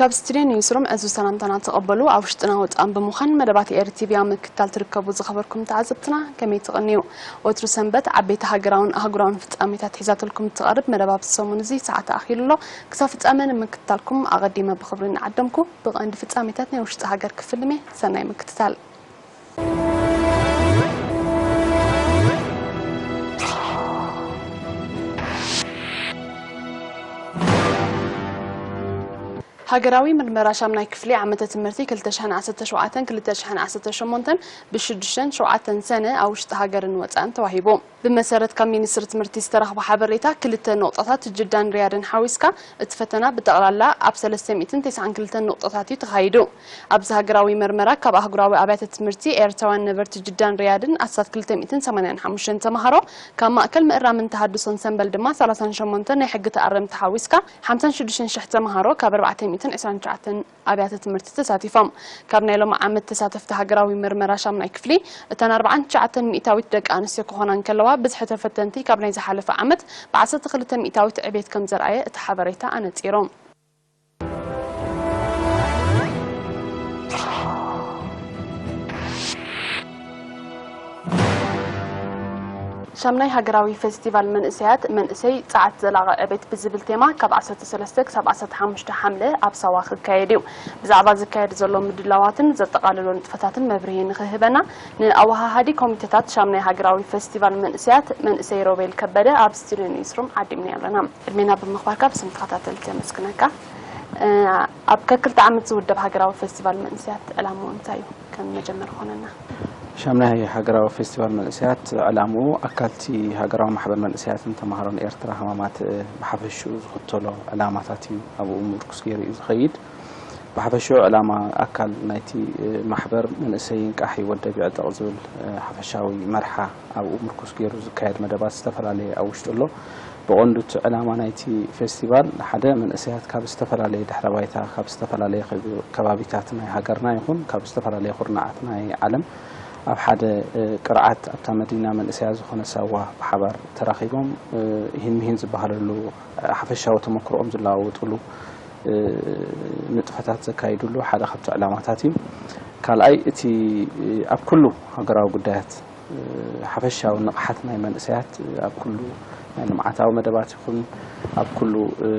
ኣብ ስቱድዮ ኒውስሩም ዕዙዝ ሰላምታና ተቐበሉ። ኣብ ውሽጥና ወፃእን ብምዃን መደባት ኤርቲቪ ኣብ ምክትታል ትርከቡ ዝኸበርኩም ተዓዘብትና ከመይ ትቕንዩ? ወትሩ ሰንበት ዓበይቲ ሃገራውን ኣህጉራውን ፍጻሜታት ሒዛትልኩም እትቐርብ መደባት ሰሙን እዚ ሰዓት ኣኺሉ ኣሎ። ክሳብ ፍጻሜ ንምክትታልኩም ኣቐዲመ ብኽብሪ እናዓደምኩ ብቐንዲ ፍጻሜታት ናይ ውሽጢ ሃገር ክፍልም እየ። ሰናይ ምክትታል። ሃገራዊ ምርመራ ሻምናይ ክፍሊ ዓመተ ትምህርቲ ክልተ ሽሕን ዓሰርተ ሸውዓተን ክልተ ሽሕን ዓሰርተ ሸሞንተን ብሽዱሽተን ሸውዓተን ሰነ ኣብ ውሽጢ ሃገርን ወፃእን ተዋሂቡ። ብመሰረት ካብ ሚኒስትሪ ትምህርቲ ዝተረኽበ ሓበሬታ፣ ክልተ ነቑጣታት ጅዳን ሪያድን ሓዊስካ እቲ ፈተና ብጠቕላላ ኣብ ሰለስተ ሚእትን ተስዓን ክልተን ነቑጣታት እዩ ተኻይዱ። ኣብዚ ሃገራዊ መርመራ ካብ ኣህጉራዊ ኣብያተ ትምህርቲ ኤርትራውያን ነበርቲ ጅዳን ሪያድን ኣስታት ክልተ ሚእትን ሰማንያን ሓሙሽተን ተምሃሮ፣ ካብ ማእከል ምእራምን ተሃድሶን ሰምበል ድማ ሰላሳን ሸሞንተን ናይ ሕጊ ተኣረምቲ ሓዊስካ ሓምሳን ሽዱሽተን ሽሕ ተምሃሮ ካብ ኣርባዕተ ሚእትን ዕስራን ትሽዓተን ኣብያተ ትምህርቲ ተሳቲፎም። ካብ ናይ ሎም ዓመት ተሳተፍቲ ሃገራዊ መርመራ ሻምናይ ክፍሊ፣ እተን ኣርባዓን ትሽዓተን ሚእታዊት ደቂ ኣንስትዮ ክኾና እንከለዋ፣ ብዝሒ ተፈተንቲ ካብ ናይ ዝሓለፈ ዓመት ብዓሰርተ ክልተ ሚእታዊት ዕቤት ከም ዘርኣየ እቲ ሓበሬታ ኣነጺሩ። ሻምናይ ሃገራዊ ፌስቲቫል መንእሰያት፣ መንእሰይ ጸዓት ዘላቒ ዕቤት ብዝብል ቴማ ካብ ዓሰርተ ሰለስተ ክሳብ ዓሰርተ ሓሙሽተ ሓምለ ኣብ ሳዋ ክካየድ እዩ። ብዛዕባ ዝካየድ ዘሎ ምድላዋትን ዘጠቓለሎ ንጥፈታትን መብርሂ ንኽህበና፣ ንኣወሃሃዲ ኮሚቴታት ሻምናይ ሃገራዊ ፌስቲቫል መንእሰያት መንእሰይ ሮቤል ከበደ ኣብ ስቱድዮ ኒውስሩም ዓዲምና ኣለና። ዕድሜና ብምኽባርካ ብስም ተኸታተልቲ የመስግነካ። እ፣ ኣብ ከክልተ ዓመት ዝውደብ ሃገራዊ ፌስቲቫል መንእሰያት ዕላምኡ እንታይ እዩ? ከም መጀመሪ ኮነና። ሻምናይ ሃገራዊ ፌስቲቫል መንእሰያት ዕላምኡ ኣካልቲ ሃገራዊ ማሕበር መንእሰያትን ተምሃሮን ኤርትራ ሃማማት፣ እ፣ ብሓፈሽኡ ዝኽተሎ ዕላማታት እዩ ኣብኡ ምርኩስ ገይሩ እዩ ዝኸይድ። ብሓፈሽኡ ዕላማ ኣካል ናይቲ፣ እ፣ ማሕበር መንእሰይ ይንቃሕ ይወደብ ይዕጠቕ ዝብል፣ እ፣ ሓፈሻዊ መርሓ ኣብኡ ምርኩስ ገይሩ ዝካየድ መደባት ዝተፈላለየ ኣብ ውሽጡ ኣሎ። ብቐንዱ እቲ ዕላማ ናይቲ ፌስቲቫል ሓደ መንእሰያት ካብ ዝተፈላለየ ድሕረ ባይታ፣ ካብ ዝተፈላለየ ከብ-፣ ከባቢታት ናይ ሃገርና ይኹን ካብ ዝተፈላለየ ኩርናዓት ናይ ዓለም ኣብ ሓደ፣ እ፣ ቅርዓት ኣብታ መዲና መንእሰያት ዝኾነ ሳዋ ብሓባር ተራኺቦም፣ እ፣ ይህን ምሂን ዝበሃለሉ ሓፈሻዊ ተመክሮኦም ዝለዋወጥሉ፣ እ፣ ንጥፈታት ዘካይድሉ ሓደ ካብቲ ዕላማታት እዩ። ካልኣይ እቲ፣ እ፣ ኣብ ኩሉ ሃገራዊ ጉዳያት፣ እ፣ ሓፈሻዊ ንቕሓት ናይ መንእሰያት፣ እ፣ ኣብ ኩሉ ናይ ልምዓታዊ መደባት ይኹን ኣብ ኩሉ፣ እ፣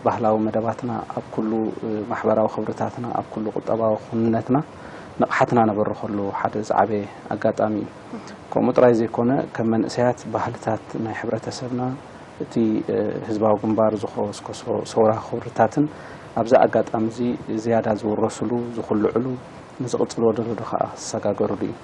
ባህላዊ መደባትና፣ ኣብ ኩሉ፣ እ፣ ማሕበራዊ ክብርታትና፣ ኣብ ኩሉ ቁጠባዊ ክውንነትና ንቕሓትና ነበርኸሉ ሓደ ዝዓበየ ኣጋጣሚ እዩ። ከምኡ ጥራይ ዘይኮነ፣ ከም መንእሰያት ባህልታት ናይ ሕብረተሰብና፣ እቲ፣ እ፣ ህዝባዊ ግንባር ዝኸወስኮሶ ሰውራ ክብርታትን ኣብዚ ኣጋጣሚ እዚ ዝያዳ ዝውረስሉ፣ ዝኹልዕሉ፣ ንዝቕጽል ወለዶ ከኣ ዝሰጋገርሉ እዩ።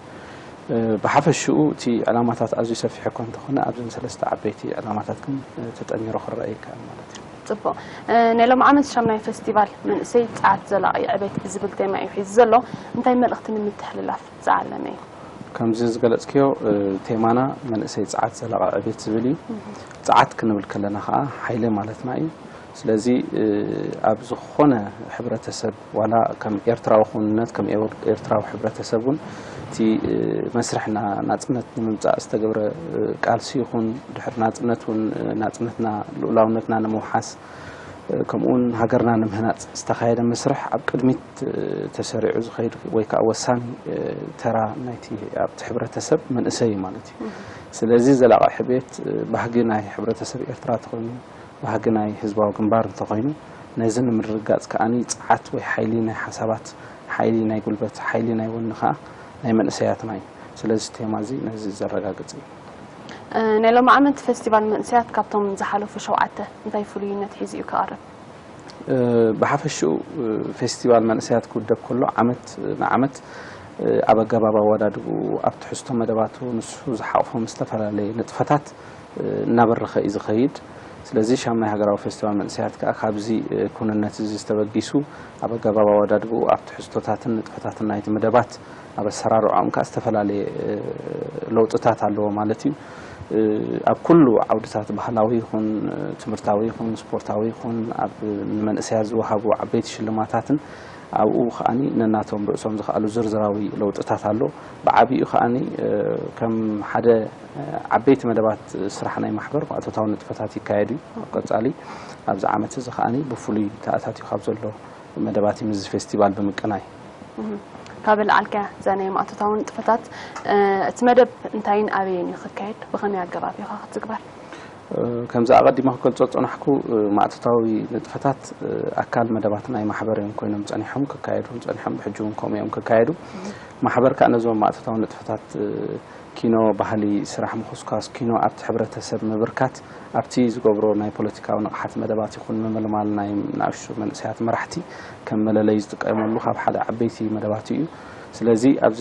እ፣ ብሓፈሽኡ እቲ ዕላማታት ኣዝዩ ሰፊሕ እኳ እንተኾነ፣ ኣብዘን ሰለስተ ዓበይቲ ዕላማታት ግን፣ እ፣ ተጠሚሩ ክረአ ይከኣል ማለት እዩ። ጽቡቕ። እ፣ ናይ ሎም ዓመት ሻምናይ ፌስቲቫል መንእሰይ ጸዓት ዘላቒ ዕቤት ብዝብል ቴማ እዩ ሒዙ ዘሎ። እንታይ መልእኽቲ ንምትሕልላፍ ዝዓለመ እዩ? ከምዚ ዝገለጽክዮ፣ እ፣ ቴማና መንእሰይ ጸዓት ዘላቒ ዕቤት ዝብል እዩ። ጸዓት ክንብል ከለና ከኣ ሓይሊ ማለትና እዩ። ስለዚ፣ እ፣ ኣብ ዝኾነ ሕብረተሰብ፣ ዋላ ከም ኤርትራዊ ክውንነት፣ ከም ኤውር-፣ ኤርትራዊ ሕብረተሰብ እውን፣ እቲ፣ እ፣ መስርሕ ና-፣ ናጽነት ንምምጻእ ዝተገብረ፣ እ፣ ቃልሲ ይኹን፣ ድሕሪ ናጽነት እውን፣ እ፣ ናጽነትና፣ ልኡላውነትና ንምውሓስ፣ እ፣ ከምኡ እውን ሃገርና ንምህናጽ ዝተኻየደ መስርሕ ኣብ ቅድሚት፣ እ፣ ተሰሪዑ ዝኸይድ ወይ ከዓ ወሳኒ፣ እ፣ ተራ ናይቲ ኣብቲ ሕብረተሰብ መንእሰይ እዩ ማለት እዩ። ስለዚ ዘላቒ ሕቤት፣ እ፣ ባህጊ ናይ ሕብረተሰብ ኤርትራ ተኾይኑ፣ ባህጊ ናይ ህዝባዊ ግንባር እንተኾይኑ፣ ነዚ ንምርግጋጽ ከኣኒ ጸዓት ወይ ሓይሊ ናይ ሓሳባት፣ ሓይሊ ናይ ጉልበት፣ ሓይሊ ናይ ወኒ ከኣ ናይ መንእሰያትና እዩ። ስለዚ ቴማ እዚ ነዚ ዘረጋግጽ እዩ። እ፣ ናይ ሎሚ ዓመት ፌስቲቫል መንእሰያት ካብቶም ዝሓለፉ ሸውዓተ እንታይ ፍሉይነት ሒዙ እዩ ክቐርብ? እ፣ ብሓፈሽኡ፣ እ፣ ፌስቲቫል መንእሰያት ክውደብ ከሎ ዓመት ንዓመት፣ እ፣ ኣብ ኣገባብ ኣወዳድብኡ፣ ኣብ ትሕዝቶ መደባቱ ንሱ ዝሓቑፎም ዝተፈላለየ ንጥፈታት፣ እ፣ እናበረኸ እዩ ዝኸይድ። ስለዚ ሻምናይ ሃገራዊ ፌስቲቫል መንእሰያት ከኣ ካብዚ፣ እ፣ ኩንነት እዚ ዝተበጊሱ ኣብ ኣገባብ ኣወዳድብኡ፣ ኣብ ትሕዝቶታትን ንጥፈታትን ናይቲ መደባት ኣብ ኣሰራርዖም ከኣ ዝተፈላለየ፣ እ፣ ለውጥታት ኣለዎ ማለት እዩ። እ፣ ኣብ ኩሉ ዓውድታት ባህላዊ ይኹን፣ እ፣ ትምህርታዊ ይኹን፣ ስፖርታዊ ይኹን፣ ኣብ ንመንእሰያት ዝወሃቡ ዓበይቲ ሽልማታትን ኣብኡ ከኣኒ ነናቶም ርእሶም ዝኸኣሉ ዝርዝራዊ ለውጥታት ኣሎ። ብዓቢኡ ከኣኒ ከም ሓደ ዓበይቲ መደባት ስራሕ ናይ ማሕበር ማእቶታዊ ንጥፈታት ይካየድ እዩ። ኣብ ቀጻሊ ኣብዚ ዓመት እዚ ከኣኒ ብፍሉይ ተኣታትዩ ካብ ዘሎ መደባት እዩ ምስዚ ፌስቲቫል ብምቅናይ። ካብ ለዓልካ ዘናይ ማእቶታዊ ንጥፈታት እቲ መደብ እንታይን ኣበየን እዩ ክካየድ ብኸመይ ኣገባብ እዩ ክትግበር? ከምዚ ኣቐዲመ ክገልጾ ዝጸናሕኩ ማእቶታዊ ንጥፈታት ኣካል መደባት ናይ ማሕበር እዮም ኮይኖም ጸኒሖም ክካየዱ ጸኒሖም ብሕጂ እውን ከምኡ እዮም ክካየዱ። ማሕበር ከዓ ነዞም ማእቶታዊ ንጥፈታት ኪኖ ባህሊ ስራሕ ምኹስኳስ ኪኖ ኣብቲ ሕብረተሰብ ምብርካት ኣብቲ ዝገብሮ ናይ ፖለቲካዊ ንቕሓት መደባት ይኹን ምምልማል ናይ ንኣሽቱ መንእሰያት መራሕቲ ከም መለለይ ዝጥቀመሉ ካብ ሓደ ዓበይቲ መደባት እዩ። ስለዚ ኣብዚ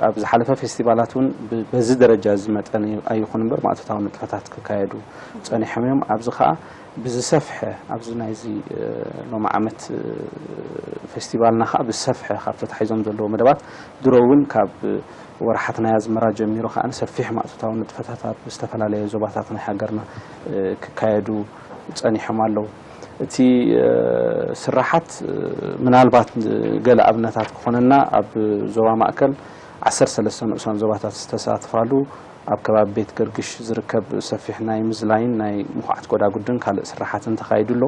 ኣብ ዝሓለፈ ፌስቲቫላት እውን በዚ ደረጃ እዚ መጠን ኣይኹን እምበር ማእቶታዊ ንጥፈታት ክካየዱ ጸኒሖም እዮም። ኣብዚ ከዓ ብዝሰፍሐ ኣብዚ ናይዚ ሎሚ ዓመት ፌስቲቫልና ከዓ ብዝሰፍሐ ካብ ተታሒዞም ዘለዎ መደባት ድሮ እውን ካብ ወርሓት ናይ ኣዝመራ ጀሚሩ ከዓ ሰፊሕ ማእቶታዊ ንጥፈታት ኣብ ዝተፈላለየ ዞባታት ናይ ሃገርና ክካየዱ ጸኒሖም ኣለዉ። እቲ ስራሓት ምናልባት ገለ ኣብነታት ክኾነና ኣብ ዞባ ማእከል ዓሰርተ ሰለስተ ንኡሳን ዞባታት ዝተሳተፋሉ ኣብ ከባቢ ቤት ገርግሽ ዝርከብ ሰፊሕ ናይ ምዝላይን ናይ ምኹዓት ጎዳጉድን ካልእ ስራሓትን ተኻይዱ ኣሎ።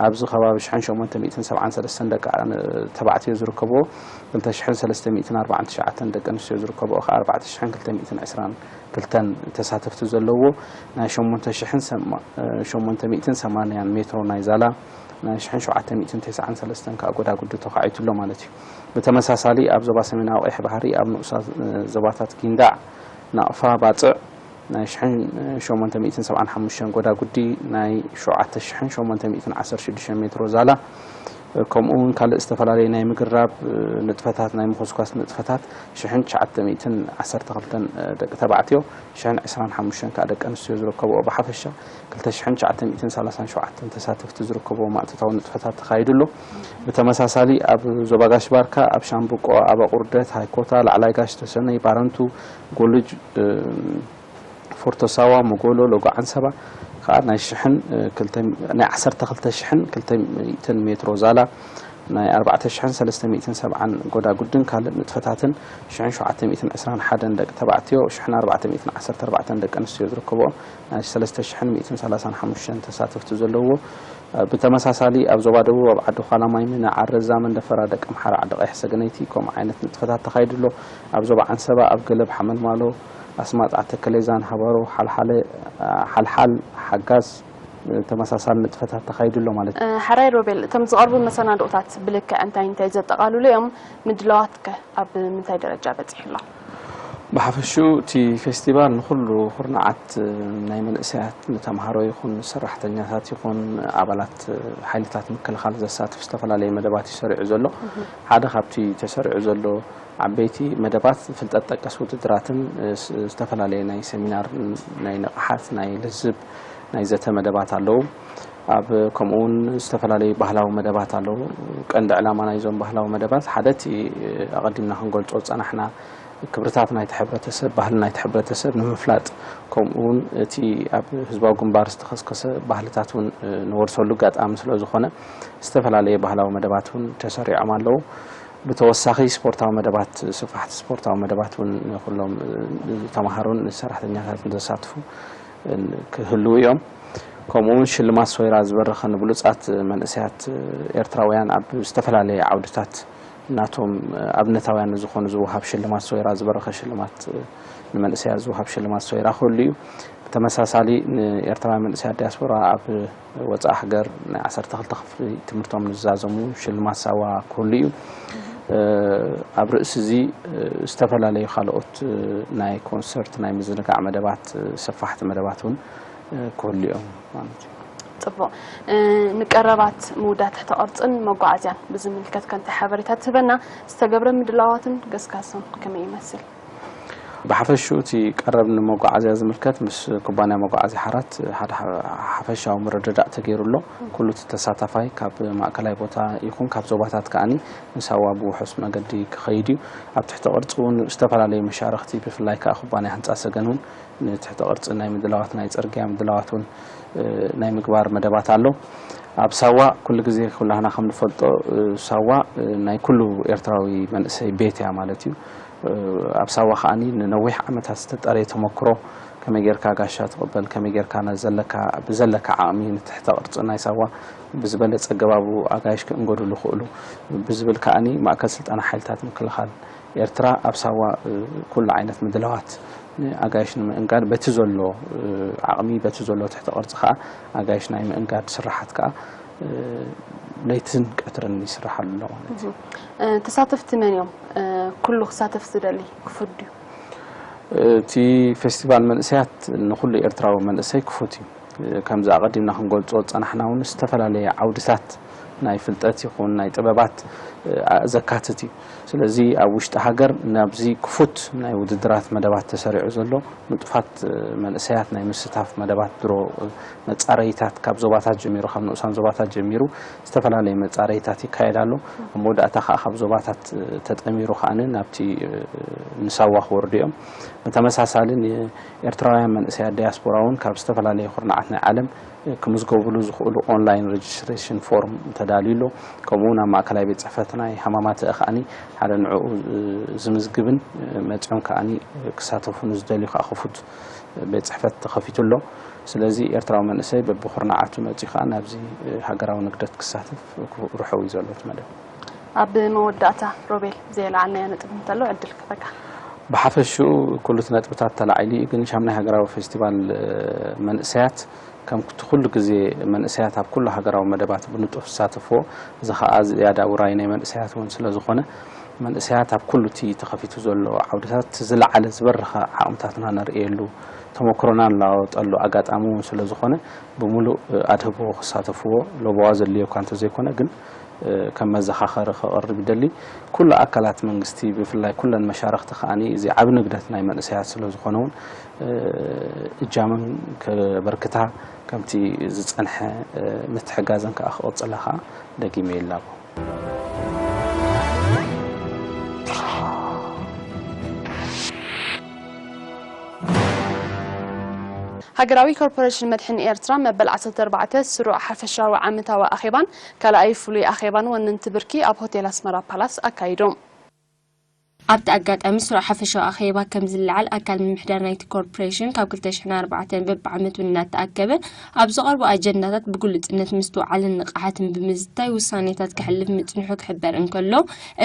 ኣብዚ ከባቢ ሽሕን ሸሞንተ ሚእትን ሰብዓን ሰለስተን ደቂ ተባዕትዮ ዝርከብዎ ክልተ ሽሕን ሰለስተ ሚእትን ኣርባዓን ትሽዓተን ደቂ ኣንስትዮ ዝርከብኦ ከዓ ኣርባዕተ ሽሕን ክልተ ሚእትን ዕስራን ክልተን ተሳተፍቲ ዘለዎ ናይ ሸሞንተ ሽሕን ሸሞንተ ሚእትን ሰማንያን ሜትሮ ናይ ዛላ ናይ ሽሕን ሸውዓተ ሚእትን ተስዓን ሰለስተን ከዓ ጎዳጉዲ ተኻዒቱ ኣሎ ማለት እዩ። ብተመሳሳሊ ኣብ ዞባ ሰሜናዊ ቀይሕ ባሕሪ ኣብ ንኡሳት ዞባታት ጊንዳዕ፣ ናቕፋ፣ ባጽዕ ናይ ሽሕን ሸሞንተ ሚእትን ሰብዓን ሓሙሽተን ጎዳጉዲ ናይ ሸውዓተ ሽሕን ሸሞንተ ሚእትን ዓሰርተ ሽዱሽተን ሜትሮ ዛላ ከምኡ እውን ካልእ ዝተፈላለዩ ናይ ምግራብ ንጥፈታት ናይ ምኹስኳስ ንጥፈታት ሽሕን ትሽዓተ ሚእትን ዓሰርተ ክልተን ደቂ ተባዕትዮ ሽሕን ዕስራን ሓሙሽተን ከዓ ደቂ ኣንስትዮ ዝርከብኦ ብሓፈሻ ክልተ ሽሕን ትሽዓተ ሚእትን ሰላሳን ሸውዓተን ተሳተፍቲ ዝርከብዎ ማእቶታዊ ንጥፈታት ተኻይዱ ኣሎ። ብተመሳሳሊ ኣብ ዞባ ጋሽ ባርካ ኣብ ሻምብቆ፣ ኣብ ኣቑርደት፣ ሃይኮታ፣ ላዕላይ ጋሽ ተሰነይ፣ ባረንቱ፣ ጎልጅ፣ ፎርቶ ሳዋ፣ መጎሎ፣ ሎጎ ዓንሰባ ከዓ ናይ ሽሕን ናይ ዓሰርተ ክልተ ሽሕን ክልተ ሚእትን ሜትሮ ዛላ ናይ ኣርባዕተ ሽሕን ሰለስተ ሚእትን ሰብዓን ጎዳጉድን ካልእ ንጥፈታትን ሽሕን ሸውዓተ ሚእትን ዕስራን ሓደን ደቂ ተባዕትዮ ሽሕን ኣርባዕተ ሚእትን ዓሰርተ ኣርባዕተን ደቂ ኣንስትዮ ዝርከብኦ ናይ ሰለስተ ሽሕን ሚእትን ሰላሳን ሓሙሽተን ተሳተፍቲ ዘለዎ ብተመሳሳሊ ኣብ ዞባ ደቡብ ኣብ ዓዲ ኳላማይ፣ ምነ፣ ዓረዛ፣ መንደፈራ፣ ደቂ ኣምሓራ፣ ዓዲ ቀይሕ፣ ሰገነይቲ ከምኡ ዓይነት ንጥፈታት ተኻይዱ ኣሎ። ኣብ ዞባ ዓንሰባ ኣብ ገለብ ሓመልማሎ፣ ኣስማጣ፣ ተከሌዛን ሃባሮ፣ ሓልሓለ፣ ሓልሓል፣ ሓጋዝ ተመሳሳሊ ንጥፈታት ተኻይዱ ኣሎ ማለት እዩ። ሕራይ ሮቤል፣ እቶም ዝቐርቡ መሰናድኦታት ብልክዕ እንታይ እንታይ ዘጠቓልሉ እዮም? ምድላዋትከ ኣብ ምንታይ ደረጃ በፂሑ ኣሎ? ብሓፈሽኡ እቲ ፌስቲቫል ንኹሉ ኩርናዓት ናይ መንእሰያት ንተምሃሮ ይኹን ሰራሕተኛታት ይኹን ኣባላት ሓይልታት ምክልኻል ዘሳትፍ ዝተፈላለየ መደባት እዩ ሰሪዑ ዘሎ። ሓደ ካብቲ ተሰሪዑ ዘሎ ዓበይቲ መደባት ፍልጠት ጠቀስ ውድድራትን ዝተፈላለየ ናይ ሰሚናር ናይ ንቕሓት ናይ ልዝብ ናይ ዘተ መደባት ኣለዉ። ኣብ ከምኡ እውን ዝተፈላለዩ ባህላዊ መደባት ኣለዉ። ቀንዲ ዕላማ ናይዞም ባህላዊ መደባት ሓደ እቲ ኣቐዲምና ክንገልጾ ዝጸናሕና ክብርታት ናይቲ ሕብረተሰብ ባህሊ ናይቲ ሕብረተሰብ ንምፍላጥ ከምኡ እውን እቲ ኣብ ህዝባዊ ግንባር ዝተኸስከሰ ባህልታት እውን ንወርሰሉ ኣጋጣሚ ስለ ዝኾነ ዝተፈላለየ ባህላዊ መደባት እውን ተሰሪዖም ኣለዉ። ብተወሳኺ ስፖርታዊ መደባት ስፋሕቲ ስፖርታዊ መደባት እውን ንኩሎም ተምሃሮን ሰራሕተኛታትን ዘሳትፉ ክህልዉ እዮም። ከምኡ እውን ሽልማት ሶይራ ዝበረኸ ንብሉፃት መንእሰያት ኤርትራውያን ኣብ ዝተፈላለየ ዓውድታት ናቶም ኣብነታውያን ንዝኾኑ ዝወሃብ ሽልማት ሶይራ ዝበረኸ ሽልማት ንመንእሰያት ዝወሃብ ሽልማት ሶይራ ክህሉ እዩ። ብተመሳሳሊ ንኤርትራውያን መንእሰያት ዲያስፖራ ኣብ ወፃኢ ሃገር ናይ ዓሰርተ ክልተ ክፍሊ ትምህርቶም ንዝዛዘሙ ሽልማት ሳዋ ክህሉ እዩ። ኣብ ርእሲ እዚ ዝተፈላለዩ ካልኦት ናይ ኮንሰርት ናይ ምዝንጋዕ መደባት ሰፋሕቲ መደባት እውን ክህሉ እዮም ማለት እዩ። ፅቡቕ። ንቀረባት ምውዳእ ትሕተ ቅርፅን መጓዓዝያን ብዝምልከት ከ እንታይ ሓበሬታ ትህበና? ዝተገብረ ምድላዋትን ገስጋሶም ከመይ ይመስል? ብሓፈሽኡ እቲ ቀረብ ንመጓዓዝያ ዝምልከት ምስ ኩባንያ መጓዓዝያ ሓራት ሓደ ሓፈሻዊ ምርድዳእ ተገይሩ ኣሎ። ኩሉ እቲ ተሳታፋይ ካብ ማእከላይ ቦታ ይኹን ካብ ዞባታት ከኣኒ ንሳዋ ብውሑስ መገዲ ክኸይድ እዩ። ኣብ ትሕቲ ቅርፂ እውን ዝተፈላለዩ መሻርኽቲ ብፍላይ ከዓ ኩባንያ ህንፃ ሰገን እውን ንትሕቲ ቅርፂ ናይ ምድላዋት ናይ ፅርግያ ምድላዋት እውን ናይ ምግባር መደባት ኣሎ። ኣብ ሳዋ ኩሉ ግዜ ኩላህና ከም ንፈልጦ፣ እ፣ ሳዋ፣ እ፣ ናይ ኩሉ ኤርትራዊ መንእሰይ ቤት እያ ማለት እዩ። እ፣ ኣብ ሳዋ ከኣኒ ንነዊሕ ዓመታት ዝተጠረየ ተመክሮ፣ ከመይ ጌርካ ጋሻ ትቕበል፣ ከመይ ጌርካ ነ-፣ ዘለካ፣ ብዘለካ ዓቕሚ ንትሕተ ቅርጺ ናይ ሳዋ ብዝበለጸ ኣገባቡ ኣጋይሽ ክእንገዱሉ ይኽእሉ ብዝብል ከኣኒ ማእከል ስልጠና ሓይልታት ምክልኻል ኤርትራ ኣብ ሳዋ፣ እ፣ ኩሉ ዓይነት ምድላዋት ንኣጋይሽ ንምእንጋድ በቲ ዘሎ፣ እ፣ ዓቕሚ፣ በቲ ዘሎ ትሕተ ቅርጺ ከኣ ኣጋይሽ ናይ ምእንጋድ ስራሓት ከኣ፣ እ፣ ለይትን ቀትርን ይስራሓሉ ኣሎ ማለት እዩ። እህ፣ እ፣ ተሳተፍቲ መን እዮም? እ፣ ኩሉ ክሳተፍ ዝደሊ ክፉት ድዩ? እቲ ፌስቲቫል መንእሰያት ንኹሉ ኤርትራዊ መንእሰይ ክፉት እዩ። እ፣ ከምዚ ኣቐዲምና ክንገልጾ ዝጸናሕና እውን ዝተፈላለየ ዓውድታት ናይ ፍልጠት ይኹን ናይ ጥበባት፣ እ፣ ኣ-፣ ዘካትት እዩ። ስለዚ ኣብ ውሽጢ ሃገር ናብዚ ክፉት ናይ ውድድራት መደባት ተሰሪዑ ዘሎ ንጡፋት፣ እ፣ መንእሰያት ናይ ምስታፍ መደባት ድሮ፣ እ፣ መጻረይታት ካብ ዞባታት ጀሚሩ፣ ካብ ንኡሳን ዞባታት ጀሚሩ ዝተፈላለየ መጻረይታት ይካየድ ኣሎ። ኣብ መወዳእታ ከኣ ካብ ዞባታት፣ እ፣ ተጠሚሩ ከኣ ናብቲ፣ እ፣ ንሳዋ ክወርዱ እዮም። ብተመሳሳሊ ንኤርትራውያን መንእሰያት ዲያስፖራ እውን ካብ ዝተፈላለየ ኩርናዓት ናይ ዓለም ክምዝገቡሉ ዝኽእሉ ኦንላይን ሬጅስትሬሽን ፎርም ተዳልዩ ኣሎ። ከምኡ እውን ኣብ ማእከላይ ቤት ጽሕፈት ናይ ሃማማተ ከኣኒ ሓደ ንዕኡ ዝምዝግብን መጺኦም ከኣኒ ክሳተፉ ንዝደልዩ ከኣ ክፉት ቤት ጽሕፈት ተኸፊቱ ኣሎ። ስለዚ ኤርትራዊ መንእሰይ በብኹርናዓቱ መጺኡ ከኣ ናብዚ ሃገራዊ ንግደት ክሳተፍ ርሑው እዩ ዘሎ እቲ መደብ። ኣብ መወዳእታ ሮቤል፣ ዘየለዓልናዮ ነጥቢ እንተሎ ዕድል ክህበካ። ብሓፈሽኡ ኩሉ እቲ ነጥብታት ተላዒሉ እዩ፣ ግን ሻምናይ ሃገራዊ ፌስቲቫል፣ እ፣ መንእሰያት ከምቲ ኩሉ ግዜ መንእሰያት ኣብ ኩሉ ሃገራዊ መደባት ብንጡፍ ዝሳተፍዎ፣ እዚ ኸኣ ዝያዳ ውራይ ናይ መንእሰያት እውን ስለ ዝኾነ፣ መንእሰያት ኣብ ኩሉ እቲ ተኸፊቱ ዘሎ ዓውድታት ዝለዓለ ዝበረኸ ዓቕምታትና ነርእየሉ፣ ተመክሮና ንለዋወጠሉ ኣጋጣሚ እውን ስለ ዝኾነ፣ ብምሉእ ኣድህቦ ክሳተፍዎ ለበዋ ዘድልዮ እኳ እንተዘይኮነ፣ ግን፣ እ፣ ከም መዘኻኸሪ ክቐርብ ይደሊ። ኩሉ ኣካላት መንግስቲ፣ ብፍላይ ኩለን መሻርኽቲ ከኣኒ፣ እዚ ዓቢ ንግደት ናይ መንእሰያት ስለ ዝኾነ እውን፣ እ፣ እጃመን ከበርክታ፣ ከምቲ ዝጸንሐ፣ እ፣ ምትሕጋዘን ከኣ ክቕጽላ ከኣ ደጊመ ይላቦ። ሃገራዊ ኮርፖሬሽን መድሕን ኤርትራ መበል ዓሰርተ ኣርባዕተ ስሩዕ ሓፈሻዊ ዓመታዊ ኣኼባን ካልኣይ ፍሉይ ኣኼባን ወነንቲ ብርኪ ኣብ ሆቴል ኣስመራ ፓላስ ኣካይዱ። ኣብቲ ኣጋጣሚ ስሩዕ ሓፈሻዊ ኣኼባ ከም ዝለዓል ኣካል ምምሕዳር ናይቲ ኮርፖሬሽን ካብ ክልተ ሽሕን ኣርባዕተን በብዓመቱ እናተኣከበ ኣብ ዝቐርቡ ኣጀንዳታት ብግሉጽነት ምስትውዓልን ንቕሓትን ብምዝታይ ውሳኔታት ከሕልፍ ምጽንሑ ክሕበር እንከሎ፣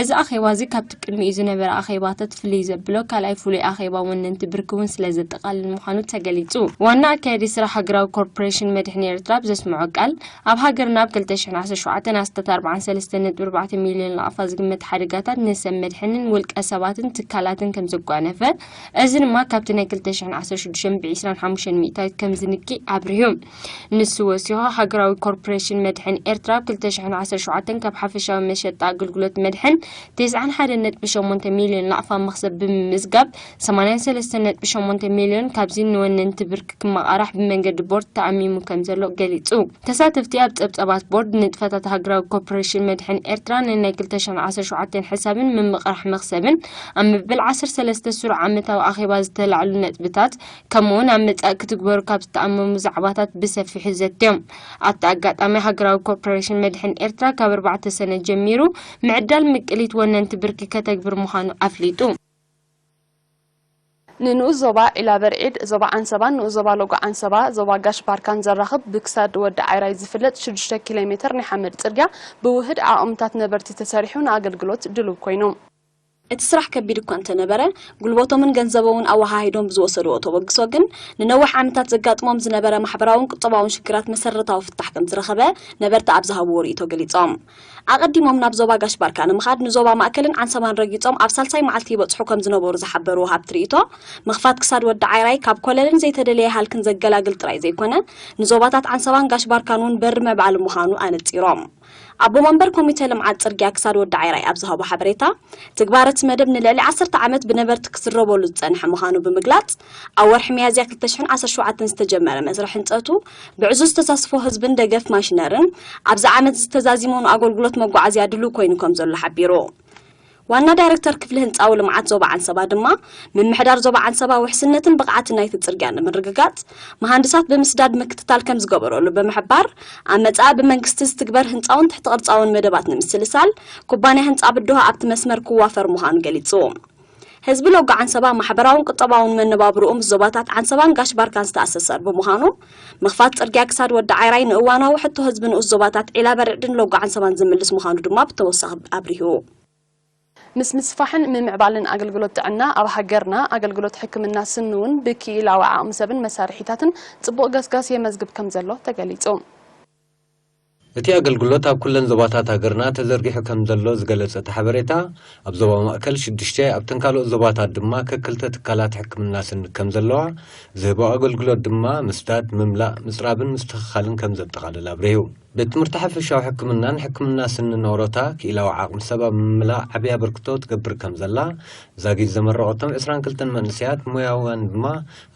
እዚ ኣኼባ እዚ ካብቲ ቅድሚኡ ዝነበረ ኣኼባታት ፍልይ ዘብሎ ካልኣይ ፍሉይ ኣኼባ ወነንቲ ብርኪ እውን ስለ ዘጠቓልል ምዃኑ ተገሊጹ። ዋና ኣካያዲ ስራሕ ሃገራዊ ኮርፖሬሽን መድሕን ኤርትራ ኣብ ዘስምዖ ቃል፣ ኣብ ሃገርና ኣብ ክልተ ሽሕን ዓሰርተ ሸውዓተን ኣስታት ኣርባዓን ሰለስተን ነጥቢ ኣርባዕተ ሚልዮን ናቕፋ ዝግመት ሓደጋታት ንሰብ መድሕንን ውልቀ ሰባትን ትካላትን ከም ዘጓነፈ፣ እዚ ድማ ካብቲ ናይ ክልተ ሽሕን ዓሰርተ ሽዱሽተን ብዒስራን ሓሙሽተን ሚእታዊት ከም ዝንኪ ኣብሪሁ። ንሱ ወሲኹ፣ ሃገራዊ ኮርፖሬሽን መድሕን ኤርትራ ኣብ ክልተ ሽሕን ዓሰርተ ሸውዓተን ካብ ሓፈሻዊ መሸጣ ኣገልግሎት መድሕን ተስዓን ሓደን ነጥቢ ሸሞንተ ሚልዮን ናቕፋ መኽሰብ ብምምዝጋብ፣ ሰማንያን ሰለስተን ነጥቢ ሸሞንተ ሚልዮን ካብዚ ንወነንቲ ብርኪ ክመቓራሕ ብመንገዲ ቦርድ ተኣሚሙ ከም ዘሎ ገሊጹ። ተሳተፍቲ ኣብ ጸብጻባት ቦርድ ንጥፈታት ሃገራዊ ኮርፖሬሽን መድሕን ኤርትራ ንናይ ክልተ ሽሕን ዓሰርተ ሸውዓተን ሕሳብን ምምቕራሕ መኽሰብን ኣብ መበል ዓሰርተ ሰለስተ ስሩዕ ዓመታዊ ኣኼባ ዝተላዕሉ ነጥብታት፣ ከምኡውን ኣብ መጻኢ ክትግበሩ ካብ ዝተኣመሙ ዛዕባታት ብሰፊሑ ዘትዮም። ኣብቲ ኣጋጣሚ ሃገራዊ ኮርፖሬሽን መድሕን ኤርትራ ካብ ኣርባዕተ ሰነ ጀሚሩ ምዕዳል ምቅሊት ወነንቲ ብርኪ ከተግብር ምዃኑ ኣፍሊጡ። ንንኡስ ዞባ ዒላበርዒድ፣ ዞባ ዓንሰባን ንኡስ ዞባ ሎጎ ዓንሰባ፣ ዞባ ጋሽ ባርካን ዘራኽብ ብክሳድ ወዲ ዓይራይ ዝፍለጥ ሽዱሽተ ኪሎ ሜትር ናይ ሓመድ ጽርግያ ብውህድ ዓቕምታት ነበርቲ ተሰሪሑ ንኣገልግሎት ድሉው ኮይኑ። እቲ ስራሕ ከቢድ እኳ እንተነበረ፣ ጉልበቶምን ገንዘቦምን ኣወሃሂዶም ብዝወሰድዎ ተበግሶ ግን፣ ንነዊሕ ዓመታት ዘጋጥሞም ዝነበረ ማሕበራውን ቁጠባውን ሽግራት መሰረታዊ ፍታሕ ከም ዝረኸበ ነበርቲ ኣብ ዝሃብዎ ርእይቶ ገሊጾም። ኣቐዲሞም ናብ ዞባ ጋሽ ባርካ ንምኻድ ንዞባ ማእከልን ዓንሰባን ረጊጾም ኣብ ሳልሳይ መዓልቲ ይበጽሑ ከም ዝነበሩ ዝሓበሩ ወሃብቲ ርእይቶ፣ ምኽፋት ክሳድ ወዲ ዓይራይ ካብ ኮለልን ዘይተደለየ ሃልክን ዘገላግል ጥራይ ዘይኮነ፣ ንዞባታት ዓንሰባን ጋሽ ባርካን እውን በሪ ምዕባሊ ምዃኑ ኣነጺሮም። ኣቦ መንበር ኮሚተ ልምዓት ጽርግያ ክሳድ ወዲ ዓይራይ ኣብ ዝሃቦ ሓበሬታ፣ ትግባረ እቲ መደብ ንልዕሊ ዓሰርተ ዓመት ብነበርቲ ክዝረበሉ ዝጸንሐ ምዃኑ ብምግላጽ፣ ኣብ ወርሒ ሚያዝያ ክልተ ሽሕን ዓሰርተ ሸውዓተን ዝተጀመረ መስርሕ ህንጸቱ፣ ብዕዙዝ ተሳትፎ ህዝብን ደገፍ ማሽነርን፣ ኣብዚ ዓመት ዝተዛዚሙ ንኣገልግሎት መጓዓዝያ ድሉው ኮይኑ ከም ዘሎ ሓቢሩ። ዋና ዳይረክተር ክፍሊ ህንፃዊ ልምዓት ዞባ ዓንሰባ ድማ፣ ምምሕዳር ዞባ ዓንሰባ ውሕስነትን ብቕዓትን ናይቲ ፅርግያ ንምርግጋፅ፣ መሃንድሳት ብምስዳድ ምክትታል ከም ዝገበረሉ ብምሕባር፣ ኣብ መጻኢ ብመንግስቲ ዝትግበር ህንፃውን ትሕቲ ቅርፃውን መደባት ንምስልሳል፣ ኩባንያ ህንፃ ብድሆ ኣብቲ መስመር ክዋፈር ምዃኑ ገሊጹ። ህዝቢ ሎጎ ዓንሰባ ማሕበራውን ቁጠባውን መነባብርኡ ምስ ዞባታት ዓንሰባን ጋሽ ባርካን ዝተኣሰሰር ብምዃኑ፣ ምኽፋት ጽርግያ ክሳድ ወዲ ዓይራይ ንእዋናዊ ሕቶ ህዝቢ ንኡስ ዞባታት ዒላ በርዕድን ሎጎ ዓንሰባን ዝምልስ ምዃኑ ድማ ብተወሳኺ ኣብሪሁ። ምስ ምስፋሕን ምምዕባልን ኣገልግሎት ጥዕና ኣብ ሃገርና፣ ኣገልግሎት ሕክምና ስኒ እውን ብክኢላዊ ዓቕሚ ሰብን መሳርሒታትን ጽቡቕ ገስጋስ የመዝግብ ከም ዘሎ ተገሊጹ። እቲ ኣገልግሎት ኣብ ኩለን ዞባታት ሃገርና ተዘርጊሑ ከም ዘሎ ዝገለጸ እቲ ሓበሬታ፣ ኣብ ዞባ ማእከል ሽዱሽተ፣ ኣብተን ካልኦት ዞባታት ድማ ከክልተ ትካላት ሕክምና ስኒ ከም ዘለዋ፣ ዝህቦ ኣገልግሎት ድማ ምስዳድ፣ ምምላእ፣ ምጽራብን ምስትኽኻልን ከም ዘጠቓልል ኣብሪሁ። ቤት ትምህርቲ ሓፈሻዊ ሕክምናን ሕክምና ስኒ ኖሮታ ክኢላዊ ዓቕሚ ሰብ ኣብ ምምላእ ዓብዪ ኣበርክቶ ትገብር ከም ዘላ፣ ዛጊት ዘመረቐቶም ዕስራን ክልተን መንእሰያት ሞያውያን ድማ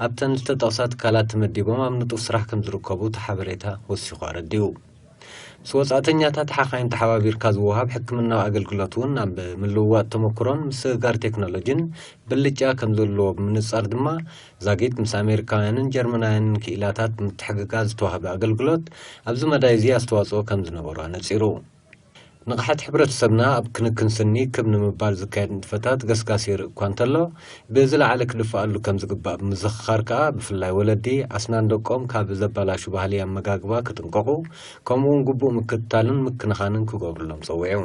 ኣብተን ዝተጠቕሳ ትካላት ተመዲቦም ኣብ ንጡፍ ስራሕ ከም ዝርከቡ እቲ ሓበሬታ ወሲኹ ኣረዲኡ። ምስ ወጻእተኛታት ሓኻይም ተሓባቢርካ ዝወሃብ ሕክምናዊ ኣገልግሎት እውን ኣብ ምልውዋጥ ተመክሮን ምስግጋር ቴክኖሎጂን ብልጫ ከም ዘለዎ ብምንጻር ድማ፣ ዛጊት ምስ ኣሜሪካውያንን ጀርመናውያንን ክኢላታት ብምትሕግጋዝ ዝተዋህበ ኣገልግሎት ኣብዚ መዳይ እዚ ኣስተዋጽኦ ከም ዝነበሮ ኣነጺሩ። ንቕሓት ሕብረተሰብና ኣብ ክንክን ስኒ ክብ ንምባል ዝካየድ ንጥፈታት ገስጋስ የርኢ እኳ እንተሎ፣ ብዝለዓለ ክድፍኣሉ ከም ዝግባእ ብምዝኽኻር ከኣ፣ ብፍላይ ወለዲ ኣስናን ደቆም ካብ ዘባላሹ ባህሊ ኣመጋግባ ክጥንቀቑ፣ ከምኡ'ውን ግቡእ ምክትታልን ምክንኻንን ክገብሩሎም ጸዊዑ።